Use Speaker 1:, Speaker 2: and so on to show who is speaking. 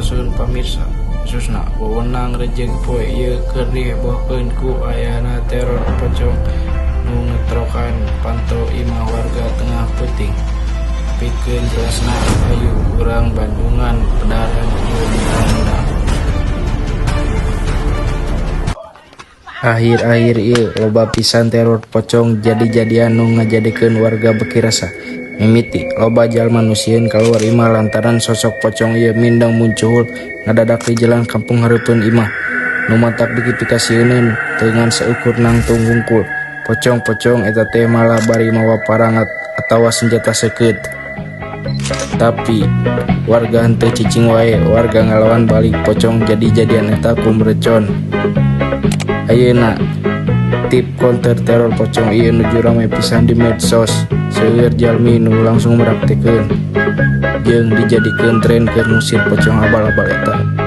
Speaker 1: Sampurasun pamirsa, khususna wewenang Rejeg poe ieu keur dihebohkeun ku ayana teror pocong nu ngetrokan panto imah warga tengah peuting. Pikeun jelasna hayu urang bandungan pedaran ieu di handap. Akhir-akhir ieu loba pisan teror pocong jadi-jadian nu ngajadikeun warga beuki resah. Mimiti loba jalma nu sieun kaluar imah lantaran sosok pocong ieu mindeng muncuhul ngadadak di jalan kampung hareupeun imah. Nu matak beuki pikasieuneun teu ngan saukur nangtung hungkul. Pocong-pocong eta teh malah bari mawa parang atawa senjata seukeut. Tapi warga henteu cicing wae, warga ngalawan balik pocong jadi-jadian eta ku mercon. Ayeuna tip counter teror pocong ieu nuju rame pisan di medsos. Seueur jalmi nu langsung meraktekeun jeung dijadikeun tren keur ngusir pocong abal-abal eta.